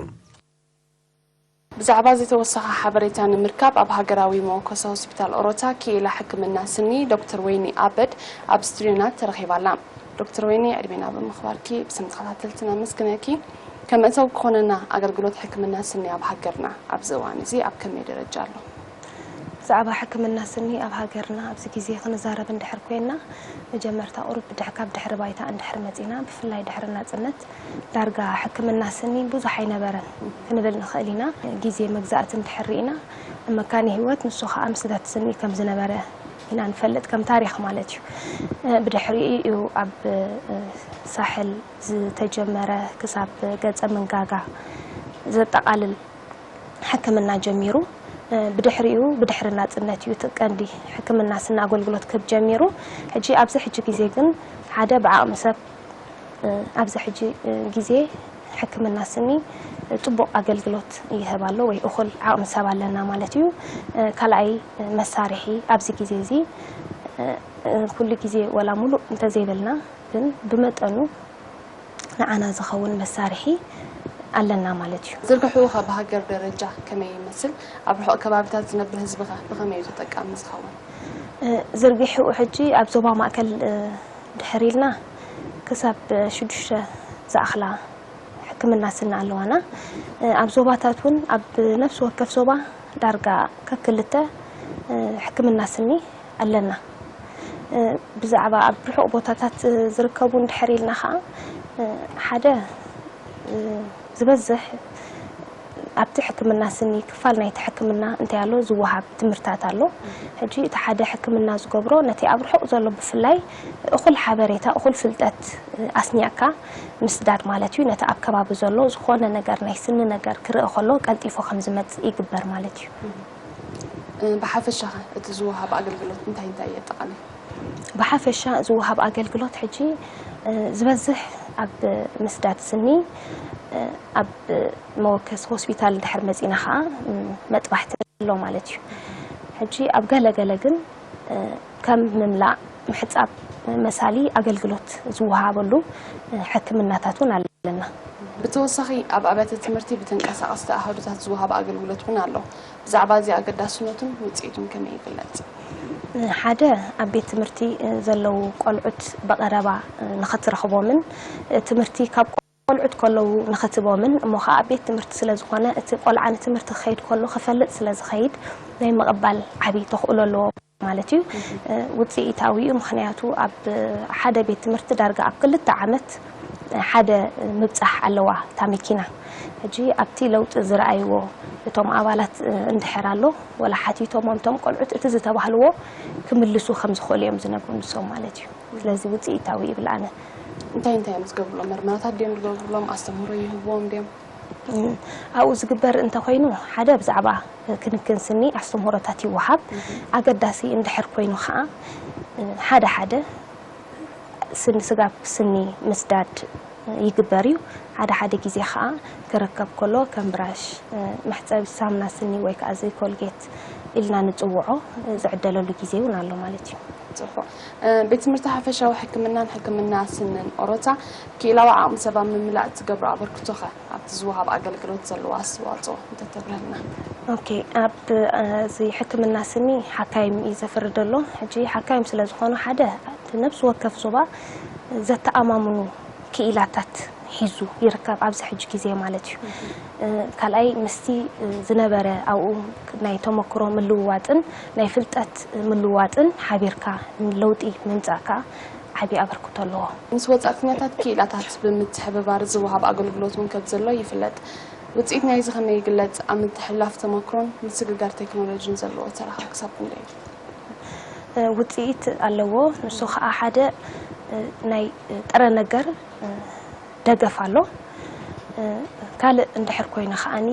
ብዛዕባ እዚ ተወሳኺ ሓበሬታ ንምርካብ ኣብ ሃገራዊ መወከሲ ሆስፒታል ኦሮታ ክኢላ ሕክምና ስኒ ዶክተር ወይኒ ኣበድ ኣብ ስቱድዮና ተረኺባ ኣላ። ዶክተር ወይኒ፣ ዕድሜና ብምኽባርኪ ብስም ተኸታተልትና ነመስግነኪ። ከም መእተዊ ክኾነና፣ ኣገልግሎት ሕክምና ስኒ ኣብ ሃገርና ኣብዚ እዋን እዚ ኣብ ከመይ ደረጃ ኣሎ? ብዛዕባ ሕክምና ስኒ ኣብ ሃገርና ኣብዚ ግዜ ክንዛረብ እንድሕር ኮይና፣ መጀመርታ ቁሩብ ድሕ-፣ ካብ ድሕሪ ባይታ እንድሕር መጺና፣ ብፍላይ ድሕሪ ናጽነት፣ ዳርጋ ሕክምና ስኒ ብዙሕ ኣይነበረን ክንብል ንኽእል ኢና። ግዜ መግዛእቲ እንድሕር ርኢና፣ መካኒ ህይወት ንሱ ኸኣ ምስዳድ ስኒ ከም ዝነበረ ኢና ንፈልጥ፣ ከም ታሪኽ ማለት እዩ። ብድሕሪኡ እዩ ኣብ ሳሕል ዝተጀመረ ክሳብ ገጸ መንጋጋ ዘጠቓልል ሕክምና ጀሚሩ። ብድሕሪኡ፣ ብድሕሪ ናጽነት እዩ እቲ ቀንዲ ሕክምና ስኒ ኣገልግሎት ክህብ ጀሚሩ። ሕጂ፣ ኣብዚ ሕጂ ግዜ ግን ሓደ ብዓቕሚ ሰብ፣ ኣብዚ ሕጂ ግዜ ሕክምና ስኒ ጽቡቕ ኣገልግሎት ይህብ ኣሎ ወይ እኹል ዓቕሚ ሰብ ኣለና ማለት እዩ። ካልኣይ መሳርሒ ኣብዚ ግዜ እዚ ኩሉ ግዜ ወላ ሙሉእ እንተዘይበልና ግን ብመጠኑ ንዓና ዝኸውን መሳርሒ ኣለና ማለት እዩ። ዝርግሕኡ ኸ ብሃገር ደረጃ ከመይ ይመስል? ኣብ ርሑቕ ከባቢታት ዝነብር ህዝቢ ኸ ብኸመይ እዩ ተጠቃሚ ዝኸውን? እ፣ ዝርግሕኡ ሕጂ ኣብ ዞባ ማእከል፣ እ፣ ድሕር ኢልና ክሳብ ሽዱሽተ ዝኣኽላ ሕክምና ስኒ ኣለዋና። እ፣ ኣብ ዞባታት እውን ኣብ ነፍሲ ወከፍ ዞባ ዳርጋ ከክልተ፣ እ፣ ሕክምና ስኒ ኣለና። እ፣ ብዛዕባ ኣብ ርሑቕ ቦታታት ዝርከቡ እንድሕር ኢልና ኸዓ፣ እ፣ ሓደ፣ እ፣ ዝበዝሕ ኣብቲ ሕክምና ስኒ ክፋል ናይቲ ሕክምና እንታይ ኣሎ ዝወሃብ ትምህርታት ኣሎ። ሕጂ እቲ ሓደ ሕክምና ዝገብሮ ነቲ ኣብ ርሑቕ ዘሎ ብፍላይ እኹል ሓበሬታ፣ እኹል ፍልጠት፣ እ፣ ኣስኒዕካ ምስዳድ ማለት እዩ። ነቲ ኣብ ከባቢ ዘሎ ዝኾነ ነገር ናይ ስኒ ነገር ክርኢ ከሎ ቀልጢፉ ከም ዝመጽእ ይግበር ማለት እዩ። እ፣ ብሓፈሻ ኸ እቲ ዝወሃብ ኣገልግሎት እንታይ እንታይ የጠቓልል? ብሓፈሻ ዝወሃብ ኣገልግሎት ሕጂ፣ እ፣ ዝበዝሕ ኣብ ምስዳድ ስኒ፣ እ፣ ኣብ መወከሲ ሆስፒታል እንድሕር መጺና ኸዓ፣ እ፣ መጥባሕቲ ኣሎ ማለት እዩ። ሕጂ ኣብ ገለ ገለ ግን፣ እ፣ ከም ምምላእ፣ ምሕጻብ መሳሊ ኣገልግሎት ዝወሃበሉ፣ እ፣ ሕክምናታት እውን ኣለና። ብተወሳኺ ኣብ ኣብያተ ትምህርቲ ብተንቀሳቐስቲ ኣሃዱታት ዝወሃብ ኣገልግሎት እውን ኣሎ። ብዛዕባ እዚ ኣገዳስነቱን ውጽኢቱን ከመይ ይግለጽ? ሓደ፣ ኣብ ቤት ትምህርቲ ዘለዉ ቆልዑት ብቐረባ ንኽትረኽቦምን ትምህርቲ ካብ ቆልዑት ከለዉ ንኽትቦምን፣ እሞ ኸዓ ኣብ ቤት ትምህርቲ ስለ ዝኾነ እቲ ቆልዓ ንትምህርቲ ክኸይድ ከሎ ክፈልጥ ስለ ዝኸይድ ናይ ምቕባል ዓብዪ ተኽእሎ ኣለዎ ማለት እዩ። እ፣ ውፅኢታዊ እዩ። ምኽንያቱ ኣብ ሓደ ቤት ትምህርቲ ዳርጋ ኣብ ክልተ ዓመት ሓደ ምብፃሕ ኣለዋ እታ መኪና። ሕጂ ኣብቲ ለውጢ ዝረኣይዎ እቶም ኣባላት፣ እ፣ እንድሕር ኣሎ፣ ወላ ሓቲቶሞም እቶም ቆልዑት እቲ ዝተባህልዎ ክምልሱ ከም ዝኽእሉ እዮም ዝነግሩ ንሶም ማለት እዩ። ስለዚ ውፅኢታዊ ይብል ኣነ። እንታይ እንታይ እዮም ዝገብርሎም? መርመራታት ድዮም ዝገብርሎም? ኣስተምህሮ ይህብዎም ድዮም? ኣብኡ ዝግበር እንተኾይኑ፣ ሓደ ብዛዕባ ክንክን ስኒ ኣስተምህሮታት ይወሃብ። ኣገዳሲ እንድሕር ኮይኑ ኸዓ፣ ሓደ ሓደ ስኒ፣ ስጋብ ስኒ ምስዳድ ይግበር እዩ። ሓደ ሓደ ግዜ ኸዓ ክርከብ ከሎ ከም ብራሽ፣ መሕጸቢ ሳምና ስኒ ወይ ከዓ እዚ ኮልጌት ኢልና ንጽውዖ ዝዕደለሉ ግዜ እውን ኣሎ ማለት እዩ። ጽቡቕ። ቤት ትምህርቲ ሓፈሻዊ ሕክምናን ሕክምና ስንን ኦሮታ ክኢላዊ ዓቕሚ ሰብ ኣብ ምምላእ እትገብሮ ኣበርክቶኸ ኣብቲ ዝወሃብ ኣገልግሎት ዘለዎ ኣስተዋፅኦ እንተተብረህልና? ኦኬ፣ ኣብ እዚ ሕክምና ስኒ ሓካይም እዩ ዘፍርድ ኣሎ። ሕጂ ሓካይም ስለ ዝኾኑ ሓደ ነብሲ ወከፍ ዞባ ዘተኣማምኑ ክኢላታት ሒዙ ይርከብ ኣብዚ ሕጂ ግዜ ማለት እዩ። ካልኣይ ምስቲ ዝነበረ ኣብኡ ናይ ተመክሮ ምልውዋጥን ናይ ፍልጠት ምልውዋጥን ሓቢርካ ለውጢ ምምፃእ ከዓ ዓብዪ ኣበርክቶ ኣለዎ። ምስ ወፃእተኛታት ክኢላታት ብምትሕብባር ዝወሃብ ኣገልግሎት እውን ከም ዘሎ ይፍለጥ። ውፅኢት ናይዚ ከመይ ይግለፅ? ኣብ ምትሕልላፍ ተመክሮን ምስግጋር ቴክኖሎጂን ዘለዎ ተራኻ ክሳብ ክንደይ እዩ? ውፅኢት ኣለዎ። ንሱ ከዓ ሓደ ናይ ጥረ ነገር ደገፍ ኣሎ። ካልእ እንድሕር ኮይኑ ከዓኒ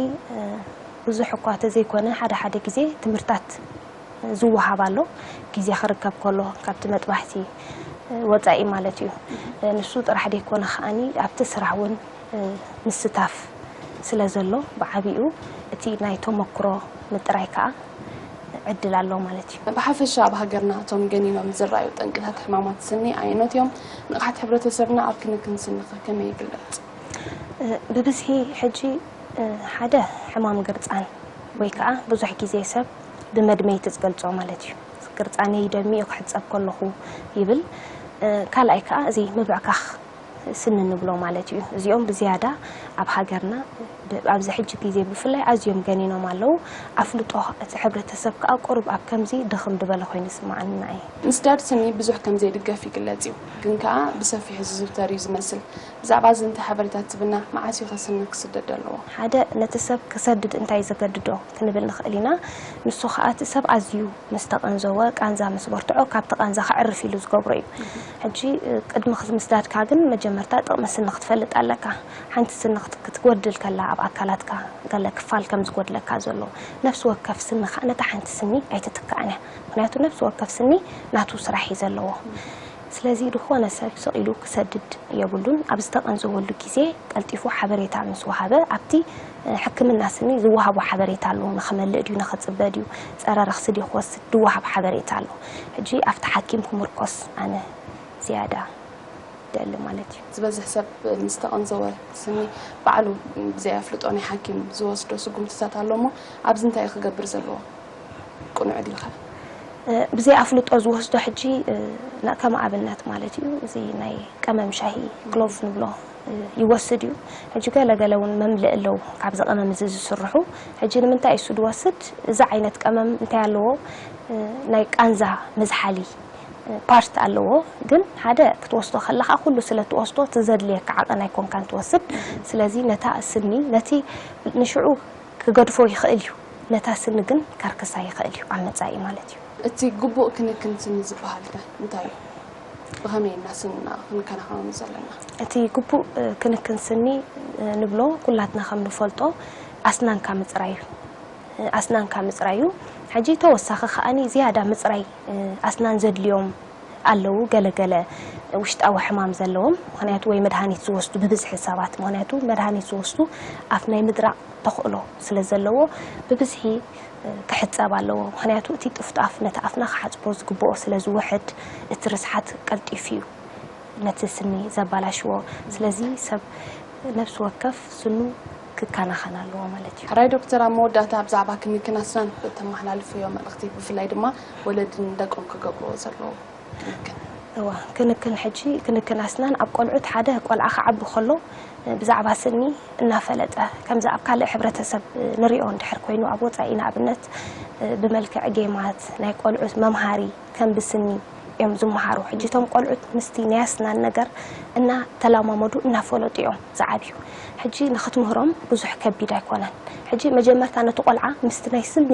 ብዙሕ እኳ ተዘይኮነ ሓደ ሓደ ግዜ ትምህርታት ዝወሃብ ኣሎ። ግዜ ክርከብ ከሎ ካብቲ መጥባሕቲ ወፃኢ ማለት እዩ። ንሱ ጥራሕ ደይኮነ ከዓኒ ኣብቲ ስራሕ እውን ምስታፍ ስለ ዘሎ ብዓቢኡ እቲ ናይ ተመክሮ ምጥራይ ከዓ ዕድል ኣሎ ማለት እዩ። ብሓፈሻ ኣብ ሃገርና እቶም ገኒኖም ዝረኣዩ ጠንቅታት ሕማማት ስኒ ኣየኖት እዮም? ንቕሓት ሕብረተሰብና ኣብ ክንክን ስኒ ከ ከመይ ይግለፅ? ብብዝሒ ሕጂ ሓደ ሕማም ግርፃን ወይ ከዓ ብዙሕ ግዜ ሰብ ብመድመይቲ ዝገልፆ ማለት እዩ። ግርፃነይ ደሚኡ ክሕፀብ ከለኹ ይብል። ካልኣይ ከዓ እዚ ምብዕካኽ ስኒ ንብሎ ማለት እዩ። እዚኦም ብዝያዳ ኣብ ሃገርና ኣብዚ ሕጂ ግዜ ብፍላይ ኣዝዮም ገኒኖም ኣለዉ። ኣፍልጦ እቲ ሕብረተሰብ ከዓ ቁሩብ ኣብ ከምዚ ድኽም ዝበለ ኮይኑ ይስምዓና እዩ። ምስዳድ ስኒ ብዙሕ ከም ዘይድገፍ ይግለጽ እዩ፣ ግን ከኣ ብሰፊሑ ዝዝውተር እዩ ዝመስል። ብዛዕባ እዚ እንታይ ሓበሬታ ትህብና? መዓስ እዩ ከ ስኒ ክስደድ ኣለዎ? ሓደ ነቲ ሰብ ክሰድድ እንታይ ዘገድዶ ክንብል ንኽእል ኢና። ንሱ ከኣ እቲ ሰብ ኣዝዩ ምስ ተቐንዘወ፣ ቃንዛ ምስ በርትዖ፣ ካብቲ ቃንዛ ከዕርፍ ኢሉ ዝገብሮ እዩ። ሕጂ ቅድሚ ምስዳድካ ግን መጀመርታ ጥቕሚ ስኒ ክትፈልጥ ኣለካ። ሓንቲ ስኒ ክትጎድል ከላ ኣብ ኣካላትካ ገለ ክፋል ከም ዝጎድለካ ዘሎ፣ ነፍሲ ወከፍ ስኒ ከዓ ነታ ሓንቲ ስኒ ኣይትትክኣን እያ። ምክንያቱ ነፍሲ ወከፍ ስኒ ናቱ ስራሕ እዩ ዘለዎ። ስለዚ ዝኾነ ሰብ ስቕ ኢሉ ክሰድድ የብሉን። ኣብ ዝተቐንዘወሉ ግዜ ቀልጢፉ ሓበሬታ ምስ ወሃበ ኣብቲ ሕክምና ስኒ ዝወሃቦ ሓበሬታ ኣለዎ። ንኸመልእ ድዩ፣ ንኸፅበ ድዩ፣ ፀረ ረኽሲ ድዩ ክወስድ ድወሃብ ሓበሬታ ኣሎ። ሕጂ ኣብቲ ሓኪም ክምርኮስ ኣነ ዝያዳ ደሊ ማለት እዩ። ዝበዝሕ ሰብ ምስ ተቐንዘወ ስኒ ባዕሉ ብዘይ ኣፍልጦ ናይ ሓኪም ዝወስዶ ስጉምትታት ኣሎ እሞ ኣብዚ እንታይ እዩ ክገብር ዘለዎ? ቅኑዕ ድዩ ኸ? ብዘይ ኣፍልጦ ዝወስዶ ሕጂ ከም ኣብነት ማለት እዩ እዚ ናይ ቀመም ሻሂ ክሎቭ ንብሎ ይወስድ እዩ። ሕጂ ገለ ገለ እውን መምልእ ኣለዉ ካብዚ ቀመም እዚ ዝስርሑ። ሕጂ ንምንታይ እሱ ዝወስድ? እዚ ዓይነት ቀመም እንታይ ኣለዎ? ናይ ቃንዛ መዝሓሊ ፓርት ኣለዎ። ግን ሓደ ክትወስዶ ከለኻ ኩሉ ስለ ትወስዶ እቲ ዘድልየካ ዓቐን ኣይኮንካን ትወስድ። ስለዚ ነታ ስኒ ነቲ ንሽዑ ክገድፎ ይኽእል እዩ፣ ነታ ስኒ ግን ከርክሳ ይኽእል እዩ ኣብ መጻኢ ማለት እዩ። እቲ ግቡእ ክንክን ስኒ ዝበሃል ከ እንታይ እዩ? ብኸመይ ኢና ስንና ክንከናኸኖም ዘለና? እቲ ግቡእ ክንክን ስኒ ንብሎ ኩላትና ከም ንፈልጦ ኣስናንካ ምጽራይ እዩ። ኣስናንካ ምጽራይ እዩ። ሕጂ ተወሳኺ ከኣኒ ዝያዳ ምጽራይ ኣስናን ዘድልዮም ኣለዉ፣ ገለ ገለ ውሽጣዊ ሕማም ዘለዎም፣ ምኽንያቱ ወይ መድሃኒት ዝወስዱ ብብዝሒ ሰባት፣ ምኽንያቱ መድሃኒት ዝወስዱ ኣፍ ናይ ምድራቕ ተኽእሎ ስለ ዘለዎ ብብዝሒ ክሕጸብ ኣለዎ። ምኽንያቱ እቲ ጥፍጣፍ ነቲ ኣፍና ክሓጽቦ ዝግብኦ ስለ ዝውሕድ እቲ ርስሓት ቀልጢፉ እዩ ነቲ ስኒ ዘባላሽዎ። ስለዚ ሰብ ነብሲ ወከፍ ስኑ ክከናኸን ኣለዎ ማለት እዩ። ሕራይ ዶክተር፣ ኣብ መወዳእታ ብዛዕባ ክንክን ኣስናን እተመሓላልፍዮ መልእኽቲ ብፍላይ ድማ ወለድን ደቆም ክገብርዎ ዘለዎ ክንክን? እዋ ክንክን ሕጂ ክንክን ኣስናን ኣብ ቆልዑት ሓደ ቆልዓ ክዓቢ ከሎ ብዛዕባ ስኒ እናፈለጠ ከምዚ ኣብ ካልእ ሕብረተሰብ ንሪኦ እንድሕር ኮይኑ ኣብ ወፃኢ ንኣብነት ብመልክዕ ጌማት ናይ ቆልዑት መምሃሪ ከም ብስኒ እዮም ዝመሃሩ። ሕጂ እቶም ቆልዑት ምስቲ ናይ ኣስናን ነገር እናተላማመዱ እናፈለጡ እዮም ዝዓብዩ። ሕጂ ንኽትምህሮም ብዙሕ ከቢድ ኣይኮነን። ሕጂ መጀመርታ ነቲ ቆልዓ ምስቲ ናይ ስኒ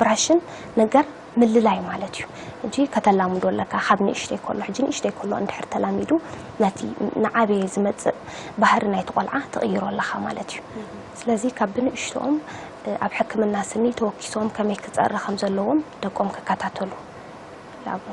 ብራሽን ነገር ምልላይ ማለት እዩ። ሕጂ ከተላምዶ ኣለካ ካብ ንእሽተይ ከሎ። ሕጂ ንእሽተይ ከሎ እንድሕር ተላሚዱ ነቲ ንዓበየ ዝመጽእ ባህሪ ናይቲ ቆልዓ ትቕይሮ ኣለኻ ማለት እዩ። ስለዚ ካብ ብንእሽቶኦም ኣብ ሕክምና ስኒ ተወኪሶም ከመይ ክጸሪ ከም ዘለዎም ደቆም ክከታተሉ ይኣብሎ።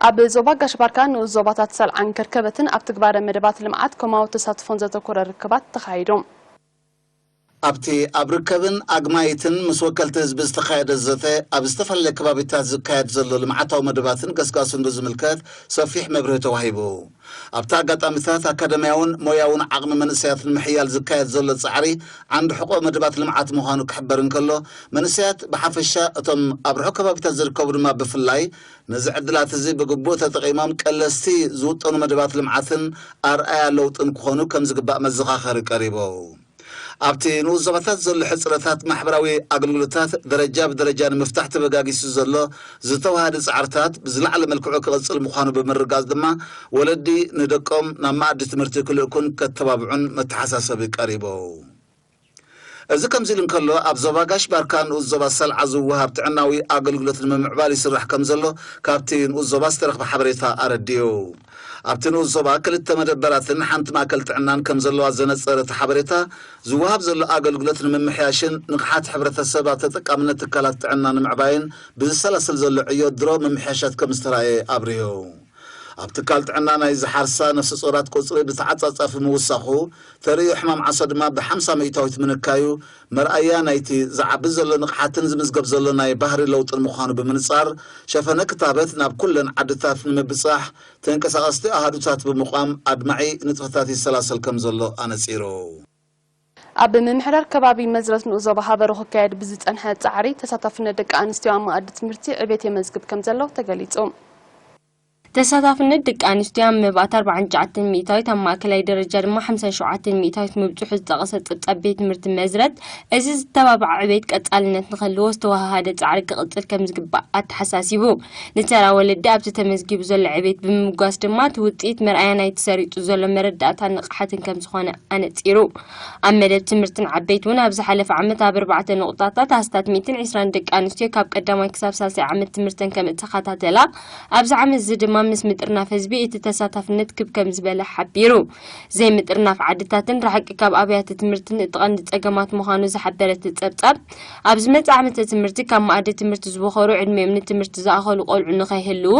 ኣብ ዞባ ጋሽ ባርካ ንኡስ ዞባታት ሰልዓን ከርከበትን ኣብ ትግባረ መደባት ልምዓት ኮማዊ ተሳትፎን ዘተኮረ ርክባት ተኻይዶም። ኣብቲ ኣብ ርከብን ኣግማይትን ምስ ወከልቲ ህዝቢ ዝተኻየደ ዘተ ኣብ ዝተፈላለየ ከባቢታት ዝካየድ ዘሎ ልምዓታዊ መደባትን ገስጋሱን ብዝምልከት ሰፊሕ መብርሂ ተዋሂቡ። ኣብቲ ኣጋጣሚታት ኣካደምያውን ሞያውን ዓቕሚ መንእሰያት ንምሕያል ዝካየድ ዘሎ ጻዕሪ ዓንዲ ሕቆ መደባት ልምዓት ምዃኑ ክሕበር እንከሎ፣ መንእሰያት ብሓፈሻ እቶም ኣብ ርሑቕ ከባቢታት ዝርከቡ ድማ ብፍላይ ነዚ ዕድላት እዚ ብግቡእ ተጠቒሞም ቀለስቲ ዝውጠኑ መደባት ልምዓትን ኣርኣያ ለውጥን ክኾኑ ከም ዝግባእ መዘኻኸሪ ቀሪቡ። ኣብቲ ንኡስ ዞባታት ዘሎ ሕጽረታት ማሕበራዊ ኣገልግሎታት ደረጃ ብደረጃ ንምፍታሕ ተበጋጊሱ ዘሎ ዝተዋሃደ ጻዕርታት ብዝለዓለ መልክዑ ክቕጽል ምዃኑ ብምርጋጽ ድማ ወለዲ ንደቆም ናብ መኣዲ ትምህርቲ ክልእኩን ከተባብዑን መተሓሳሰቢ ቀሪቡ። እዚ ከምዚ ኢሉ እንከሎ ኣብ ዞባ ጋሽ ባርካ ንኡስ ዞባ ሰልዓ ዝወሃብ ጥዕናዊ ኣገልግሎት ንምምዕባል ይስራሕ ከም ዘሎ ካብቲ ንኡስ ዞባ ዝተረኽበ ሓበሬታ ኣረዲኡ። ኣብቲ ንኡስ ዞባ ክልተ መደበራትን ሓንቲ ማእከል ጥዕናን ከም ዘለዋ ዘነጸረ እቲ ሓበሬታ፣ ዝወሃብ ዘሎ ኣገልግሎት ንምምሕያሽን ንቕሓት ሕብረተሰብ ኣብ ተጠቃምነት ትካላት ጥዕና ንምዕባይን ብዝሰላሰል ዘሎ ዕዮ ድሮ ምምሕያሻት ከም ዝተራእየ ኣብሪሁ። ኣብ ትካል ጥዕና ናይ ዝሓርሳ ነፍሰ ጾራት ቁጽሪ ብተዓጻጻፊ ምውሳኹ፣ ተርእዮ ሕማም ዓሶ ድማ ብ50 ሚእታዊት ምንካዩ፣ መርኣያ ናይቲ ዝዓቢ ዘሎ ንቕሓትን ዝምዝገብ ዘሎ ናይ ባህሪ ለውጥን ምዃኑ ብምንጻር፣ ሸፈነ ክታበት ናብ ኩለን ዓድታት ንምብጻሕ ተንቀሳቐስቲ ኣሃዱታት ብምቋም ኣድማዒ ንጥፈታት ይሰላሰል ከም ዘሎ ኣነጺሩ። ኣብ ምምሕዳር ከባቢ መዝረት ንኡስ ዞባ ሃበሮ ክካየድ ብዝጸንሐ ጻዕሪ ተሳታፍነት ደቂ ኣንስትዮ ኣብ መኣዲ ትምህርቲ ዕቤት የመዝግብ ከም ዘሎ ተገሊጹ። ተሳታፍነት ደቂ ኣንስትዮ ኣብ መባእታ ኣርባዓን ትሽዓተን ሚእታዊት ኣብ ማእከላይ ደረጃ ድማ ሓምሳን ሸውዓተን ሚእታዊት ምብጽሑ ዝጠቐሰ ጸብጻብ ቤት ትምህርቲ መዝረት፣ እዚ ዝተባብዐ ዕቤት ቀጻልነት ንኽህልዎ ዝተወሃሃደ ጻዕሪ ክቕጽል ከም ዝግባእ ኣተሓሳሲቡ። ንተራ ወለዲ ኣብቲ ተመዝጊቡ ዘሎ ዕቤት ብምምጓስ ድማ እቲ ውጽኢት መርኣያ ናይቲ ሰሪጹ ዘሎ መረዳእታን ንቕሓትን ከም ዝኾነ ኣነጺሩ። ኣብ መደብ ትምህርትን ዓበይቲ እውን ኣብ ዝሓለፈ ዓመት ኣብ ኣርባዕተ ንቑጣታት ኣስታት ሚእትን ዕስራን ደቂ ኣንስትዮ ካብ ቀዳማይ ክሳብ ሳልሳይ ዓመት ትምህርተን ከም እተኸታተላ፣ ኣብዚ ዓመት እዚ ድማ ምስ ምጥርናፍ ህዝቢ እቲ ተሳታፍነት ክብ ከም ዝበለ ሓቢሩ። ዘይምጥርናፍ ዓድታትን ርሕቂ ካብ ኣብያተ ትምህርትን እቲ ቀንዲ ጸገማት ምዃኑ ዝሓበረ እቲ ጸብጻብ፣ ኣብ ዝመጽእ ዓመተ ትምህርቲ ካብ መኣዲ ትምህርቲ ዝቦኸሩ ዕድሚኦም ንትምህርቲ ዝኣኸሉ ቆልዑ ንኸይህልዉ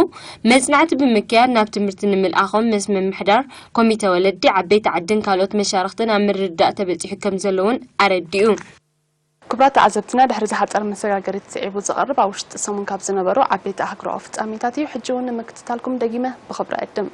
መጽናዕቲ ብምክያድ ናብ ትምህርቲ ንምልኣኾም ምስ ምምሕዳር ኮሚተ ወለዲ፣ ዓበይቲ ዓድን ካልኦት መሻርኽትን ኣብ ምርድዳእ ተበጺሑ ከም ዘሎ እውን ኣረዲኡ። ክቡራት ተዓዘብትና፣ ድሕሪ ዝሓጸረ መሰጋገሪት ስዒቡ ዝቐርብ ኣብ ውሽጢ ሰሙን ካብ ዝነበሩ ዓበይቲ ኣህጉራዊ ፍጻሜታት እዩ። ሕጂ እውን ንምክትታልኩም ደጊመ ብኽብሪ እዕድም።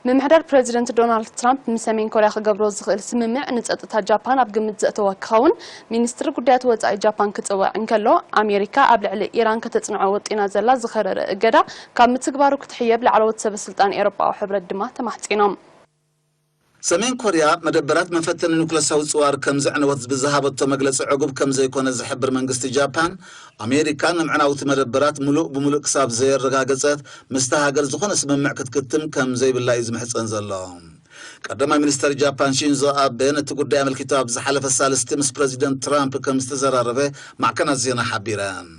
ምምሕዳር ፕረዚደንት ዶናልድ ትራምፕ ምስ ሰሜን ኮርያ ክገብሮ ዝኽእል ስምምዕ ንጸጥታ ጃፓን ኣብ ግምት ዘእተወ ክኸውን ሚኒስትሪ ጉዳያት ወጻኢ ጃፓን ክጽውዕ እንከሎ፣ ኣሜሪካ ኣብ ልዕሊ ኢራን ከተጽንዖ ወጢና ዘላ ዝኸረረ እገዳ ካብ ምትግባሩ ክትሕየብ ላዕለዎት ሰበ ስልጣን ኤውሮጳዊ ሕብረት ድማ ተማሕጺኖም። ሰሜን ኮርያ መደበራት መፈተኒ ኑክለሳዊ ጽዋር ከም ዘዕነወት ብዝሃበቶ መግለጺ ዕጉብ ከም ዘይኮነ ዝሕብር መንግስቲ ጃፓን፣ ኣሜሪካ ንምዕናው እቲ መደበራት ምሉእ ብምሉእ ክሳብ ዘየረጋገጸት ምስታ ሃገር ዝኾነ ስምምዕ ክትክትም ከም ዘይብላ እዩ ዝምሕጸን ዘሎ። ቀዳማይ ሚኒስተር ጃፓን ሺንዞ ኣበ ነቲ ጉዳይ ኣመልኪቱ ኣብ ዝሓለፈ ሳልስቲ ምስ ፕረዚደንት ትራምፕ ከም ዝተዘራረበ ማዕከናት ዜና ሓቢረን።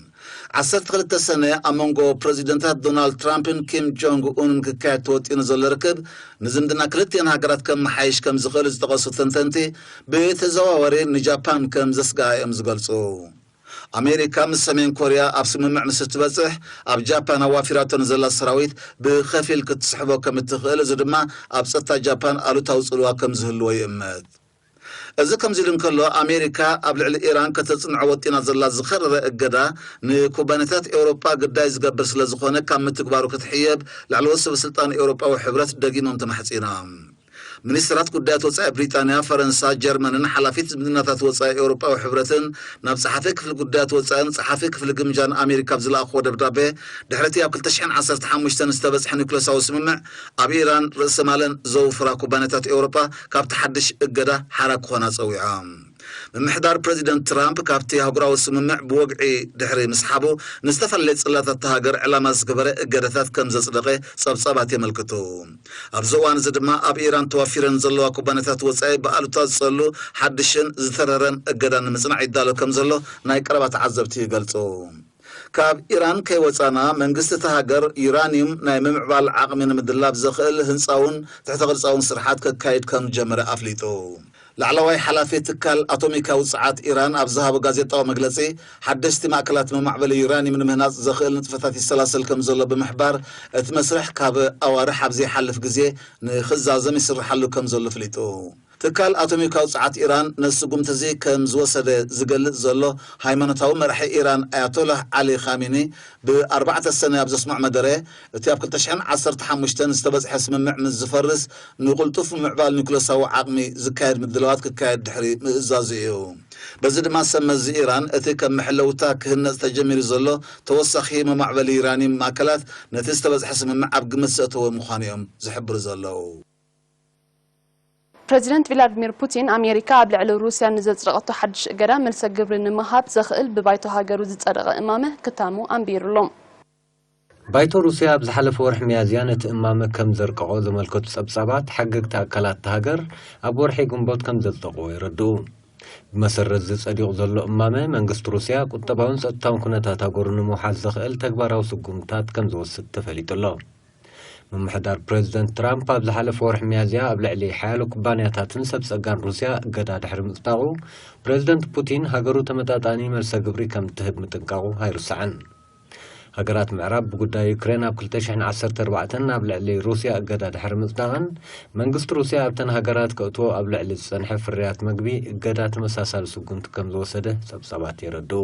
ዓሰርተ ክልተ ሰነ ኣብ መንጎ ፕረዚደንታት ዶናልድ ትራምፕን ኪም ጆንግ ኡንን ክካየድ ተወጢኑ ዘሎ ርክብ ንዝምድና ክልቲኤን ሃገራት ከመሓይሽ ከም ዝኽእል ዝጠቐሱ ተንተንቲ፣ ብተዘዋዋሪ ንጃፓን ከም ዘስግኣ እዮም ዝገልጹ። ኣሜሪካ ምስ ሰሜን ኮርያ ኣብ ስምምዕ ምስ እትበጽሕ፣ ኣብ ጃፓን ኣዋፊራቶ ንዘላ ሰራዊት ብኸፊል ክትስሕቦ ከም እትኽእል፣ እዚ ድማ ኣብ ጸጥታ ጃፓን ኣሉታዊ ጽልዋ ከም ዝህልዎ ይእመት። እዚ ከምዚ ኢሉ እንከሎ፣ ኣሜሪካ ኣብ ልዕሊ ኢራን ከተጽንዖ ወጢና ዘላ ዝኸረረ እገዳ ንኩባንያታት ኤውሮጳ ግዳይ ዝገብር ስለ ዝኾነ፣ ካብ ምትግባሩ ክትሕየብ ላዕለዎት ሰበ ስልጣን ኤውሮጳዊ ሕብረት ደጊሞም ተማሕጺኖም። ሚኒስትራት ጉዳያት ወጻኢ ብሪጣንያ፣ ፈረንሳ፣ ጀርመንን ሓላፊት ዝምድናታት ወጻኢ ኤውሮጳዊ ሕብረትን ናብ ጸሓፊ ክፍሊ ጉዳያት ወጻእን ጸሓፊ ክፍሊ ግምጃን ኣሜሪካ ኣብ ዝለኣኽዎ ደብዳቤ፣ ድሕሪ እቲ ኣብ ክልተ ሽሕን ዓሰርተ ሓሙሽተን ዝተበጽሐ ኒውክለሳዊ ስምምዕ፣ ኣብ ኢራን ርእሰ ማለን ዘውፍራ ኩባንያታት ኤውሮጳ ካብቲ ሓድሽ እገዳ ሓራ ክኾና ጸዊዖም። ምምሕዳር ፕረዚደንት ትራምፕ ካብቲ ኣህጉራዊ ስምምዕ ብወግዒ ድሕሪ ምስሓቡ፣ ንዝተፈላለየ ጽላታት እታ ሃገር ዕላማ ዝገበረ እገዳታት ከም ዘጽደቐ ጸብጻባት የመልክቱ። ኣብዚ እዋን እዚ ድማ ኣብ ኢራን ተዋፊረን ዘለዋ ኩባንያታት ወጻኢ ብኣሉታ ዝጸሉ ሓድሽን ዝተረረን እገዳ ንምጽናዕ ይዳሎ ከም ዘሎ ናይ ቀረባ ተዓዘብቲ ይገልጹ። ካብ ኢራን ከይወጻና፣ መንግስቲ እታ ሃገር ዩራኒየም ናይ ምምዕባል ዓቕሚ ንምድላብ ዘኽእል ህንጻውን ትሕተ ቅርጻውን ስርሓት ከካይድ ከም ዝጀመረ ኣፍሊጡ። ላዕለዋይ ሓላፊ ትካል ኣቶሚካዊ ጸዓት ኢራን ኣብ ዝሃቦ ጋዜጣዊ መግለጺ፣ ሓደሽቲ ማእከላት መማዕበሊ ዩራኒየም ንምህናጽ ዘኽእል ንጥፈታት ይሰላሰል ከም ዘሎ ብምሕባር፣ እቲ መስርሕ ካብ ኣዋርሕ ኣብ ዘይሓልፍ ግዜ ንኽዛዘም ይስርሓሉ ከም ዘሎ ኣፍሊጡ። ትካል ኣቶሚካዊ ጸዓት ኢራን ነዚ ስጉምቲ እዚ ከም ዝወሰደ ዝገልጽ ዘሎ፣ ሃይማኖታዊ መራሒ ኢራን ኣያቶላህ ዓሊ ኻሚኒ፣ ብኣርባዕተ ሰነ ኣብ ዘስምዖ መደረ፣ እቲ ኣብ ክልተ ሽሕን ዓሰርተ ሓሙሽተን ዝተበጽሐ ስምምዕ ምስ ዝፈርስ፣ ንቕልጡፍ ምምዕባል ኒውክለሳዊ ዓቕሚ ዝካየድ ምድላዋት ክካየድ ድሕሪ ምእዛዙ እዩ። በዚ ድማ ሰብ መዚ ኢራን፣ እቲ ከም መሐለውታ ክህነጽ ተጀሚሩ ዘሎ ተወሳኺ መማዕበሊ ዩራኒየም ማእከላት፣ ነቲ ዝተበጽሐ ስምምዕ ኣብ ግምት ዘእተወ ምዃኑ እዮም ዝሕብሩ ዘለዉ። ፕረዚደንት ቪላድሚር ፑቲን፣ ኣሜሪካ ኣብ ልዕሊ ሩስያ ንዘጽደቐቶ ሓድሽ እገዳ መልሰ ግብሪ ንምሃብ ዘኽእል ብባይቶ ሃገሩ ዝጸደቐ እማመ ክታሙ ኣንቢሩ ኣሎ። ባይቶ ሩስያ ኣብ ዝሓለፈ ወርሒ ሚያዝያ ነቲ እማመ ከም ዘርቀቖ ዘመልከቱ ጸብጻባት፣ ሓገግቲ ኣካላት እታ ሃገር ኣብ ወርሒ ግንቦት ከም ዘጽደቕዎ የረድኡ። ብመሰረት እዚ ጸዲቑ ዘሎ እማመ፣ መንግስቲ ሩስያ ቁጠባውን ጸጥታውን ኩነታት ሃገሩ ንምውሓስ ዘኽእል ተግባራዊ ስጉምትታት ከም ዝወስድ ተፈሊጡ ኣሎ። ምምሕዳር ፕረዚደንት ትራምፕ ኣብ ዝሓለፈ ወርሒ ሚያዝያ ኣብ ልዕሊ ሓያሎ ኩባንያታትን ሰብ ጸጋን ሩስያ እገዳ ድሕሪ ምጽዳቑ፣ ፕረዚደንት ፑቲን ሃገሩ ተመጣጣኒ መልሰ ግብሪ ከም እትህብ ምጥንቃቑ ኣይርሳዕን። ሃገራት ምዕራብ ብጉዳይ ዩክሬን ኣብ ክልተ ሽሕን ዓሰርተ ኣርባዕተን ኣብ ልዕሊ ሩስያ እገዳ ድሕሪ ምጽዳቐን፣ መንግስቲ ሩስያ ኣብተን ሃገራት ከእትዎ ኣብ ልዕሊ ዝጸንሐ ፍርያት መግቢ እገዳ ተመሳሳሊ ስጉምቲ ከም ዝወሰደ ጸብጻባት የረድኡ።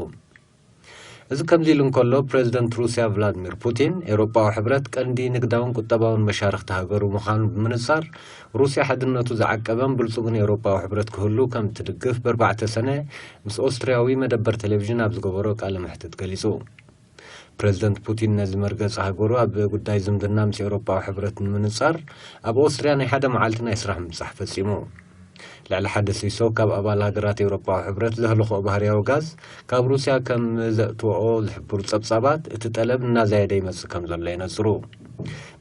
እዚ ከምዚ ኢሉ እንከሎ፣ ፕረዚደንት ሩስያ ቭላድሚር ፑቲን፣ ኤውሮጳዊ ሕብረት ቀንዲ ንግዳውን ቁጠባውን መሻርኽቲ ሃገሩ ምዃኑ ብምንጻር፣ ሩስያ ሓድነቱ ዝዓቀበን ብልጹግን ኤውሮጳዊ ሕብረት ክህሉ ከም እትድግፍ በርባዕተ ሰነ ምስ ኦስትርያዊ መደበር ቴሌቪዥን ኣብ ዝገበሮ ቃለ መሕትት ገሊጹ። ፕረዚደንት ፑቲን ነዚ መርገጺ ሃገሩ ኣብ ጉዳይ ዝምድና ምስ ኤውሮጳዊ ሕብረት ንምንጻር ኣብ ኦስትርያ ናይ ሓደ መዓልቲ ናይ ስራሕ ምብጻሕ ፈጺሙ። ልዕሊ ሓደ ሲሶ ካብ ኣባል ሃገራት ኤውሮጳዊ ሕብረት ዘህልኽኦ ባህርያዊ ጋዝ ካብ ሩስያ ከም ዘእትወኦ ዝሕብሩ ጸብጻባት፣ እቲ ጠለብ እናዛየደ ይመጽእ ከም ዘሎ የነጽሩ።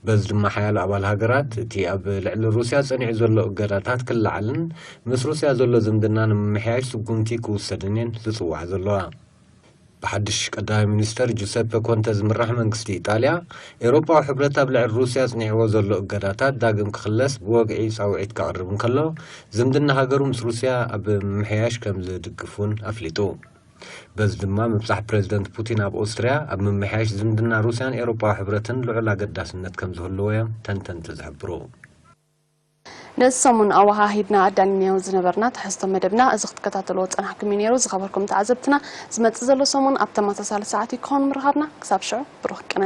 በዚ ድማ ሓያሎ ኣባል ሃገራት እቲ ኣብ ልዕሊ ሩስያ ጸኒዑ ዘሎ እገዳታት ክለዓልን ምስ ሩስያ ዘሎ ዝምድና ንምምሕያሽ ስጉምቲ ክውሰድን እየን ዝጽውዓ ዘለዋ። ብሓድሽ ቀዳማይ ሚኒስተር ጁሰፐ ኮንተ ዝምራሕ መንግስቲ ኢጣልያ፣ ኤውሮጳዊ ሕብረት ኣብ ልዕሊ ሩስያ ኣጽኒዕዎ ዘሎ እገዳታት ዳግም ክኽለስ ብወግዒ ጻውዒት ከቕርብ እንከሎ፣ ዝምድና ሃገሩ ምስ ሩስያ ኣብ ምምሕያሽ ከም ዝድግፍ እውን ኣፍሊጡ። በዚ ድማ ምብጻሕ ፕረዚደንት ፑቲን ኣብ ኦስትርያ ኣብ ምምሕያሽ ዝምድና ሩስያን ኤውሮጳዊ ሕብረትን ልዑል ኣገዳስነት ከም ዝህልዎ እዮም ተንተንቲ ዝሕብሩ። ነዚ ሰሙን ኣወሃሂድና ኣዳሊናዮ ዝነበርና ትሕዝቶ መደብና እዚ ክትከታተልዎ ዝጸናሕኩም እዩ ነይሩ። ዝኸበርኩም ተዓዘብትና፣ ዝመጽእ ዘሎ ሰሙን ኣብ ተመሳሳሊ ሰዓት እዩ ክኸውን ምርኻብና። ክሳብ ሽዑ ብሩኽ ቅነ።